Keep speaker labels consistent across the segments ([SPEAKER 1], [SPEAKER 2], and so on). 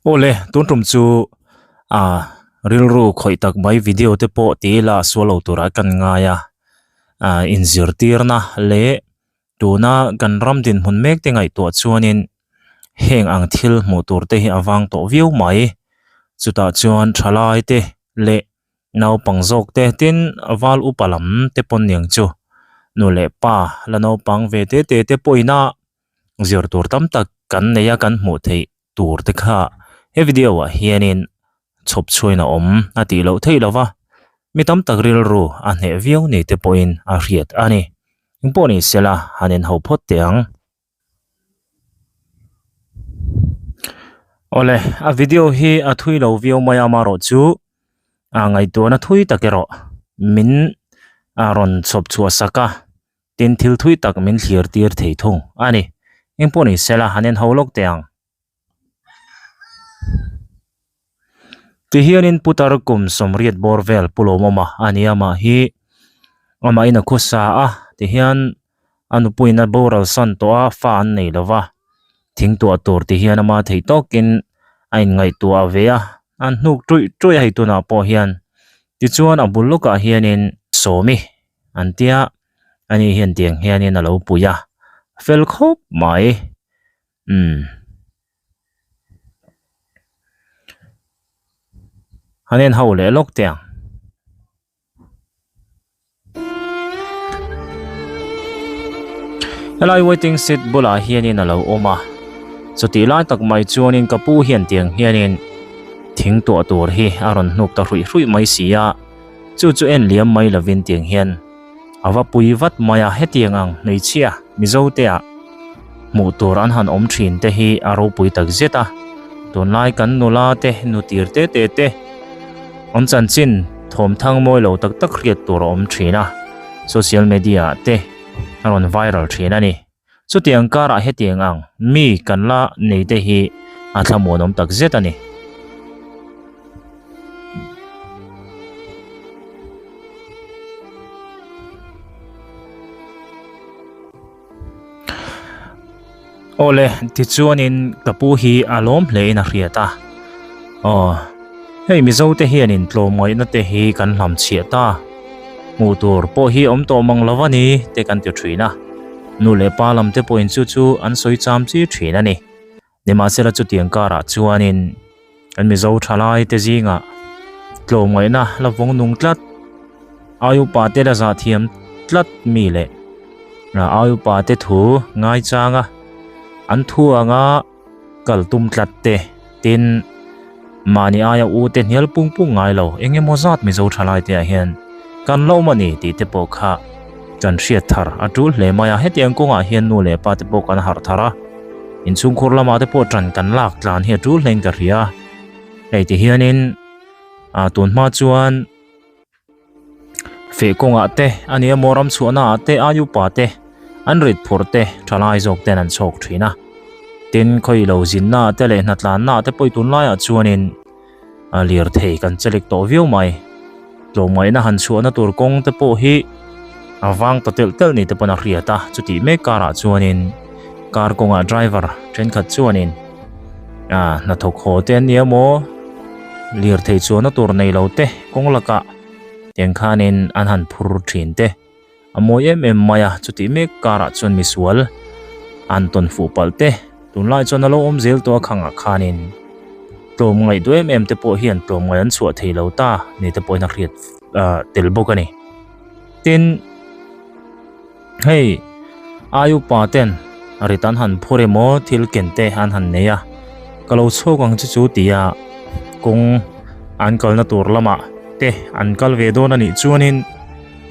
[SPEAKER 1] Awle, tun tum chu a rilru khawih tak mai video te pawh ti ila sual lo turah kan ngai a, ah inzirtirna leh tuna kan ram dinhmun mek te ngaihtuah chuanin heng ang thil hmuh tur te hi a vang tawh viau mai. Chutah chuan thalai te leh naupang zawk te tin val upa lam te pawn niang chu nu leh pa la naupang ve te te te pawhin a zir tur tam tak kan nei a kan hmuh theih tur te kha he video ah hianin chhawp chhuain a awm a tih loh theih lova mi tam tak rilru a hneh viau ni te pawhin a hriat a ni engpawh ni sela han en ho phawt teh ang. Awle a video hi a thui lo viau mai a amaherawh chu a ngaihtuahna thui tak erawh min a rawn chhawp chhuah sak a. Tin thil thui tak min thlir tir thei thung a ni. Engpawh ni sela han en ho lawk teh ang. Tihianin putar kum sawmriat bawr vel pu lawmawma a ni a mah hi amahin a khusa a tihian a nupuiin a boral san tawh a fa an nei lo va thingtuah tur tihian ama theih tawkin a inngaihtuah ve a an hnuk ṭuih ṭuih a hei tunah pawh hian tichuan a bul lawkah hianin sawmi an tia ani hian tiang hianin a lo pui a fel khawp mai umm an en ho leh lawk teh ang. Helai waiting seat bulah hianin a lo awm a chutih lai tak mai chuanin ka pu hian tiang hianin thing tuah tur hi a rawn hnuk ta hruih hruih mai si a. Chu chu en liam mai lovin tiang hian a va pui vat mai a, hetiang ang hmeichhia Mizo te ah hmuh tur an han awm thin te hi a ropui tak zet a, tunlai kan nula te nu tir te te te awm chanchin thawm thang mawi lo tak tak hriat tur a awm thin a, social media ah te a rawn viral thin a ni. Chutiang karah hetiang ang mi kan la nei te hi a thlamuanawm tak zet a ni. Awle, tichuanin ka pu hi a lawm hle in a hriat a. Aw, hei Mizo te hianin tlawmngaihna te hi kan hlamchhiah ta. Hmuh tur pawh hi awm tawh mang lo a ni te kan ti thin a. Nu leh pa lam te pawhin chu chu an sawi cham chi thin a ni. Nimahsela chutiang karah chuanin kan Mizo thalai te zingah tlawmngaihna la vawng nung tlat, ai upa te la zah thiam tlat mi leh ai upa te thu ngaichanga an thu anga kal tum tlat te tin mahni aia u te hnial pung pung ngai lo eng emaw zat Mizo thalai te ah hian kan lo awm a ni tih te pawh kha kan hriat thar a tul hle mai a hetiang kawngah hian nu leh pa te pawh kan harh thar a inchhungkhur lamah te pawh tan kan lak tlan hi a tul hlein ka hria hei ti hianin ah tun hma chuan Feh kawngah te a nia maw ram chhuahna ah te ai upa te an rit phurh te thalai zawk ten an chhawk thin a tin khawi lo zinna ah te leh hnatlanna ah te pawh tunlaiah chuanin a lirthei kan chelik tawh viau mai tlawmngaihna han chhuahna tur kawng te pawh hi a vang ta telh telh ni te pawn a hriat a chutih mek karah chuanin car kawngah driver thenkhat chuanin ah hnathawk haw te an nia maw lirthei chuanna tur nei lo te kawng lakah tiang khanin an han phur thin te a mawi em em mai a chutih mek karah chuan misual an tawn fuh palh te tunlai chuan a lo awm zel tawh a khangah khanin tlawm ngaih duh em em te pawh hian tlawm ngaih an chhuah thei lo ta ni te pawhin a hriat ah tel bawk a ni tin hei ai upa ten rit an han phur emaw thil ken te an han nei a ka lo chhuak ang che chu tia kawng an kalna tur lamah te an kal ve dawn a nih chuanin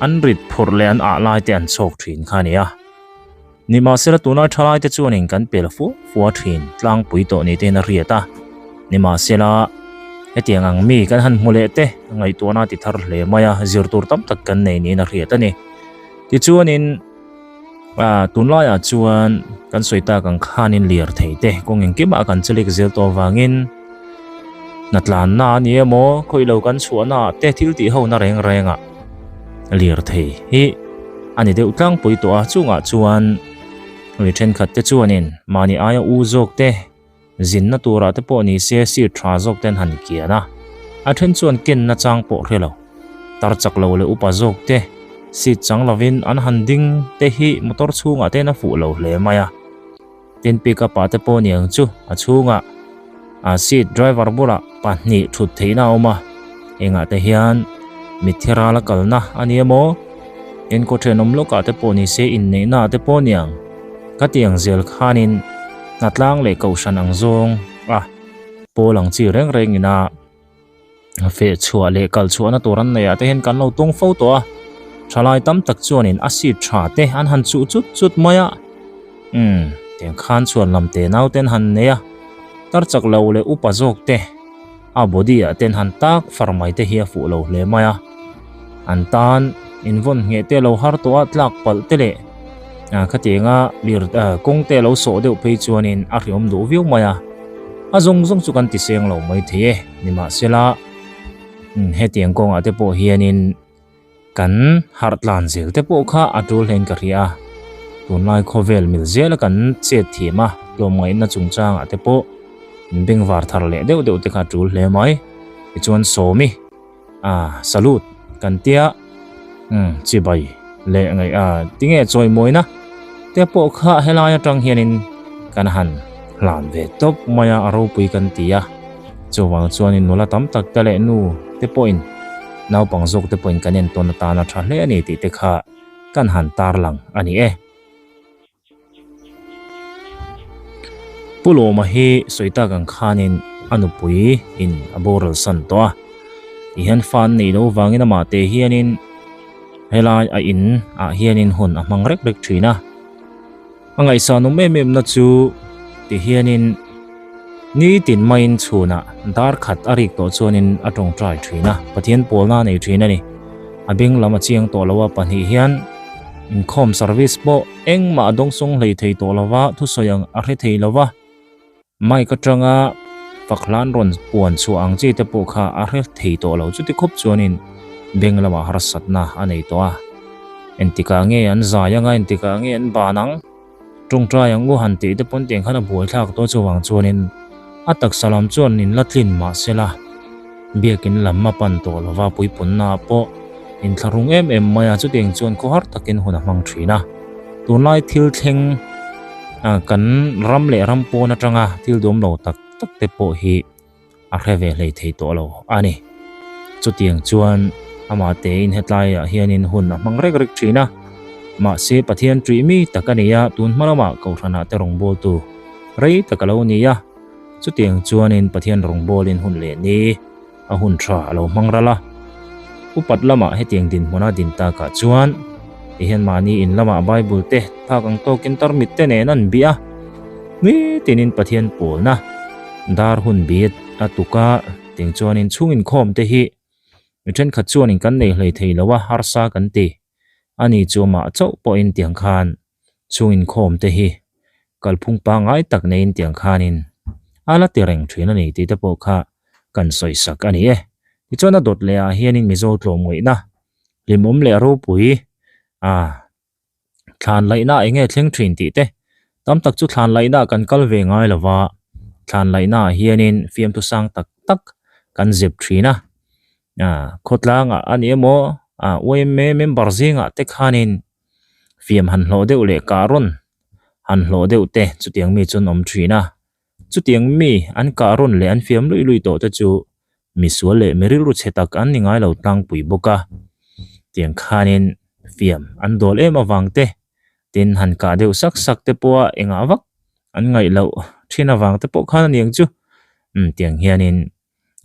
[SPEAKER 1] an rit phurh leh an ah lai te an chhawk thin kha a ni a nimahsela tuna thalai te chuanin kan pel fua fua thin tlangpui tawh ni te in a hriat a nimahsela hetiang ang mi kan han hmu leh te ngaihtuahna a ti thar hle mai a zir tur tam tak kan nei niin a hriat a ni tichuanin ah tunlaiah chuan kan sawi tak ang khanin lirthei te kawng engkimah kan chelik zel tawh avangin hnatlanna a ni emaw khawi lo kan chhuahna ah te thil tih ho na reng reng ah lirthei hi a ni deuh tlangpui tawh a chungah chuan mi thenkhat te chuanin mahni aia u zawk te. Zinna turah te pawh ni se seat tha zawk ten han kian a, a then chuan kenna chang pawh hre lo. Tar chak lo leh upa zawk te seat chang lovin an han ding te hi motor chhungah ten a fuh lo hle mai a. Tin pickup ah te pawh niang chu a chhungah a seat driver bulah pahnih thut theihna a awm a, engah te hian mitthi ral a kalna a ni emaw enkaw thenawm lawkah te pawh ni se inneihna ah te pawh niang ka ti ang zel khanin hnatlang leh kohhran ang zawng a pawl ang chi reng rengin a. Feh chhuah leh kal chhuahna tur an neih ah te hian kan lo tawng fo tawh a, thalai tam tak chuanin a seat tha te an han chuh chut chut mai a, umm tiang khan chhuan lam te nau ten han nei a, tar chak lo leh upa zawk te a body ah ten han tak far mai te hi a fuh lo hle mai a, an tan invawn ngheh te lo har tawh a tlak palh te leh ah khatianga lir ah kawng te lo sawh deuh phei chuanin a hriawm duh viau mai a, a zawng zawng chu kan ti seng lo mai thei e. Nimahsela, hetiang kawngah te pawh hianin kan harh tlan zel te pawh kha a tul hlein ka hria a. Tunlai khawvel mil zela kan chet thiam a, tlawmngaihna chungchangah te pawh bengvar thar leh deuh deuh te kha a tul hle mai. Tichuan Sawmi. Ah salute kan tia umm chibai leh ngaih a tinge chawimawina te pawh kha helai atang hianin kan han hlan ve tawp mai a a ropui kan ti a chuvang chuanin nula tam tak te leh nu te pawhin naupang zawk te pawhin kan entawn atana tha hle a ni tih te kha kan han tarlang a ni e. Pu Lawma hi sawi tak ang khanin a nupui in a boral san tawh a, tihian fa an neih loh vangin amah te hianin helai a in ah hianin hun a hmang rek rek thin a. A ngaihsan awm em em na chu tihianin nitin maiin chhunah dar khat a rik tawh chuanin a tawngtai thin a, Pathian pawlna a nei thin a ni. A beng lam a chiang tawh lo a pahnih hian inkhawm service pawh Engmah a dawngsawng hlei thei tawh lo va, thusawi ang a hre thei lo va, mic atanga fak hlan rawn puan chhuah ang chi te pawh kha a hre thei tawh lo. Chuti khawp chuanin beng lamah harsatna a nei tawh a, entikah nge an zai anga, entikah nge an ban ang, tawngtai ang u han tih te pawn tiang khan a buaithlak tawh chuvang chuanin a taksa lam chuan in la tlin mahsela Biakin lam a pan tawh lo va, puipunna ah pawh inthlahrung em em mai a, chutiang chuan khawhar takin hun a hmang thin a. Tunlai thil thleng kan ram leh ram pawn atanga thil duam lo tak tak te pawh hi a hre ve hlei thei tawh lo a ni. Chutiang chuan amah tein hetlaiah hianin hun a hmang rek rek thin a, mahse Pathian ṭih mi tak a ni a, tun hma lamah Kohhranah te rawngbawltu rei tak a lo ni a. Chutiang chuanin Pathian rawngbawlin hun leh ni a hun tha a lo hmang ral a. Upat lamah hetiang dinhmuna din takah chuan tihian mahni in lamah Bible te phak ang tawkin tarmit te nen an bih a. Nitinin Pathian pawlna dar hun bit a tuk a, tiang chuanin chhung inkhawm te hi mi thenkhat chuanin kan nei hlei thei lo a, harsa kan ti. Ani chu amah chauh pawhin tiang khan Chung inkhawm te hi kalphung pangngai tak neiin tiang khanin a la ti reng thin a ni tih te pawh kha kan sawi sak a ni e. Tichuan a dawt leh ah hianin Mizo tlawmngaihna hlimawm leh ropui a thlan laihna eng nge thleng thin tih te tam tak chu thlan laihna kan kal ve ngai lo va, thlan laihna ah hianin fiamthu sang tak tak kan zep thin a, khawtlangah a ni emaw yma member zingah te khanin Fiam han hlawh deuh leh kah rawn han hlawh deuh te chutiang mi chu an awm thin a, chutiang mi an kah rawn leh an fiam luih luih tawh te chu misual leh mi rilru chhe tak an ni ngai lo tlangpui bawk a, tiang khanin fiam an dawl em avang te tin han kah deuh sak sak te pawha engah vak an ngaih loh thin avang te pawh khan aniang chu umm tiang hianin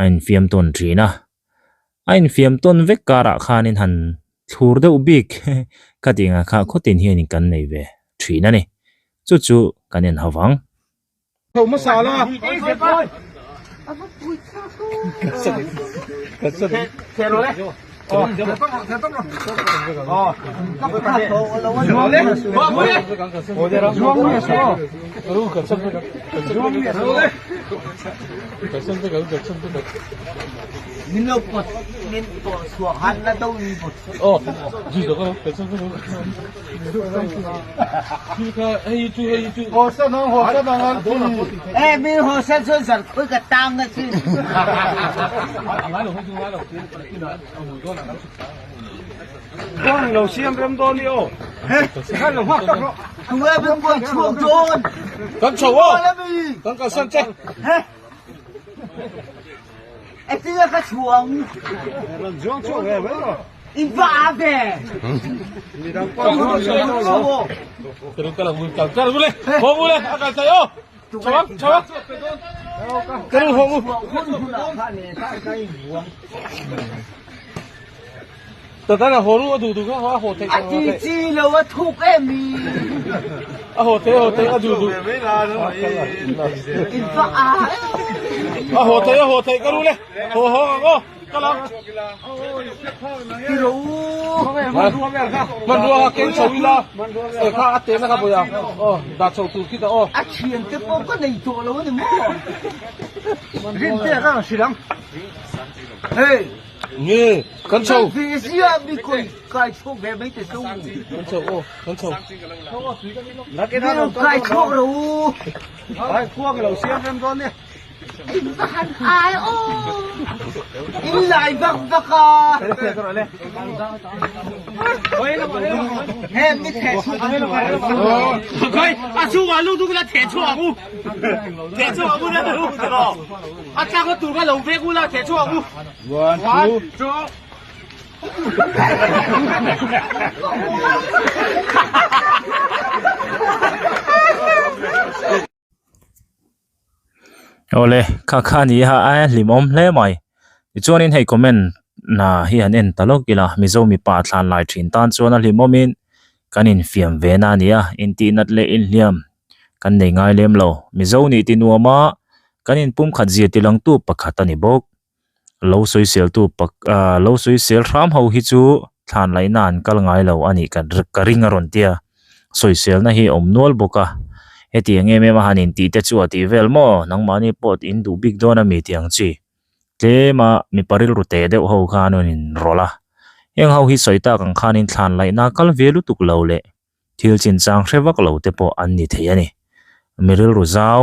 [SPEAKER 1] a infiam tawn thin a, a infiam tawn vek karah khanin han Thlur deuh bik ka tih nga kha khawtin hianin kan nei ve thin a ni. Chu chu kan en ho vang.
[SPEAKER 2] Tho hmasa la. Kan chho aw kan kalsan che.
[SPEAKER 3] A ti chi lo a thuk em i.
[SPEAKER 2] A haw thei a haw thei a duh duh.
[SPEAKER 3] In va a.
[SPEAKER 2] A haw thei a haw thei ka ru le. Haw haw ang aw. Ka lang.
[SPEAKER 3] Ti ro.
[SPEAKER 2] Hmanrua kha keng chho ila. E kha a tehna kha bawiha. Aw dah chho tur khi ta aw.
[SPEAKER 3] A thian te pawh ka nei tawh lo a ni maw.
[SPEAKER 2] Rin te ka hrilh ang. Hei. Nge kan chho.
[SPEAKER 3] Ve zia mi koi kai chho ve mai te chu.
[SPEAKER 2] Kan chho aw kan chho.
[SPEAKER 3] Mi kai chho ro.
[SPEAKER 2] Ai khua ka lo siam rem dawn ni.
[SPEAKER 3] In va han ai aw. In lai vak vak a. He mi theh chhuak
[SPEAKER 2] Kai a chhungah lu tu ka theh chhuak ang u. Theh chhuak ang u na lu ti lo. A tlak na tur kha lo vek ula theh chhuak ang u. One, two.
[SPEAKER 1] Awle kha kha ni a a hlimawm hle mai tichuanin hei comment na hi han en ta lawk ila Mizo mipa thlan lai thin tan chuan a hlimawmin kan infiam ve na a ni a intihnat leh inhliam kan nei ngai lem lo Mizo nih ti nuam a kan inpumkhat zir ti langtu pakhat a ni bawk. Lo sawisel tu pak ah lo sawisel hram ho hi chu thlan laihna an kal ngai lo a nih ka ring a rawn tia sawiselna hi a awm nual bawk a hetiang em em a han intih te chu a tih vel maw nangmahni pawh in duh bik dawn a mi tih ang chi tlem a mipa rilru teh deuh ho khan an inrawlh a heng ho hi sawi tak ang khanin thlan laihna kal ve lutuk lo leh thil chinchang hre vak lo te pawh an ni thei a ni mi rilru zau.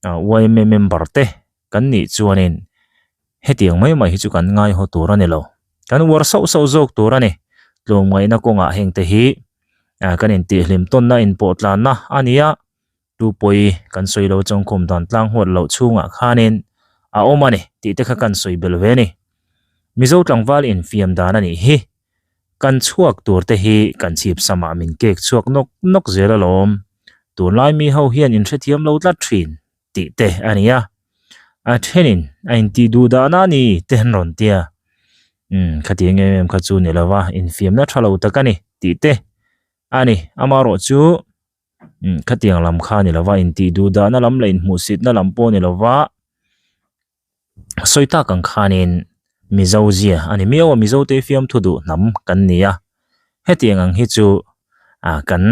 [SPEAKER 1] Yma member te kan nih chuanin hetiang mai mai hi chu kan ngai haw tur a ni lo. Kan uar sauh sauh zawk tur a ni. Tlawmngaihna kawngah heng te hi kan intihhlim tawnna inpawhtlanna a ni a, tu pawi kan sawi lo chawngkhawm dan tlang huat loh chhungah khanin a awm a ni tih te kha kan sawi belh ve a ni. Mizo tlangval infiam dan a nih hi. Kan chhuak tur te hi kan chhip samah min kek chhuak nawk nawk zel alawm. Tunlai mi ho hian in hrethiam lo tlat thin tih te a ni a. A thenin a intih duh dahna a ni te an rawn tia. Umm khatiang em em kha chu ni lova infiamna tha lo tak a ni tih te a ni. Amaherawh chu umm khatiang lam kha ni lova intih duh dahna lam leh inhmuhsitna lam pawh ni lova. Sawi tak ang khanin Mizo zia a ni miau a, Mizo te fiamthu duh hnam kan ni a, hetiang ang hi chu ah kan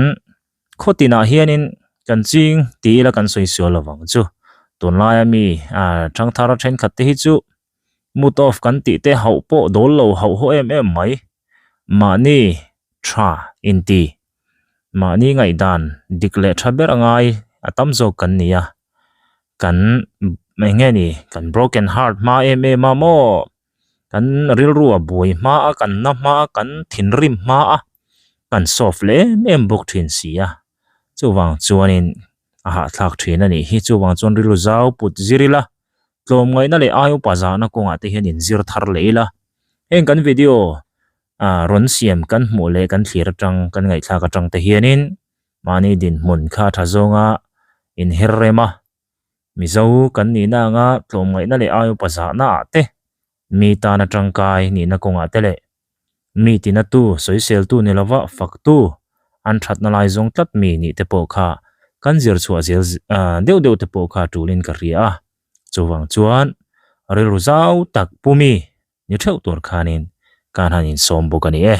[SPEAKER 1] khaw tinah hianin kan ching ti ila kan sawi sual lo vang chu. Tunlaia mi ah thangthar thenkhat te hi chu mood off kan tih te hauh pawh dawl lo hauh haw em em mai mahni tha inti mahni ngaihdan dik leh tha ber a ngai a tam zawk kan ni a. Kan eng nge ni kan broken heart hma em em a maw kan rilru a buai hma a kan na hma a kan thinrim hma a kan soft leh em em bawk thin si a chuvang chuanin a hahthlak thin a nih hi chuvang chuan rilru zau put zir ila tlawmngaihna leh ai upa zahna kawngah te hian inzir thar leh ila heng kan video ah rawn siam kan hmuh leh kan thlir atang kan ngaihthlak atang te hianin. Mahni dinhmun kha tha zawnga inher rem a, Mizo kan nihna anga tlawmngaihna leh ai upa zahna ah te, mi tana tangkai nihna kawngah te leh mi tinatu, sawiseltu ni lova faktu, an thatna lai zawng tlat mi nih te pawh kha kan zir chhuah zel deuh deuh te pawh kha tulin ka hria a. Chuvang chuan rilru zau tak pu mi ni theuh tur khanin. Kan han insawm bawk a ni e.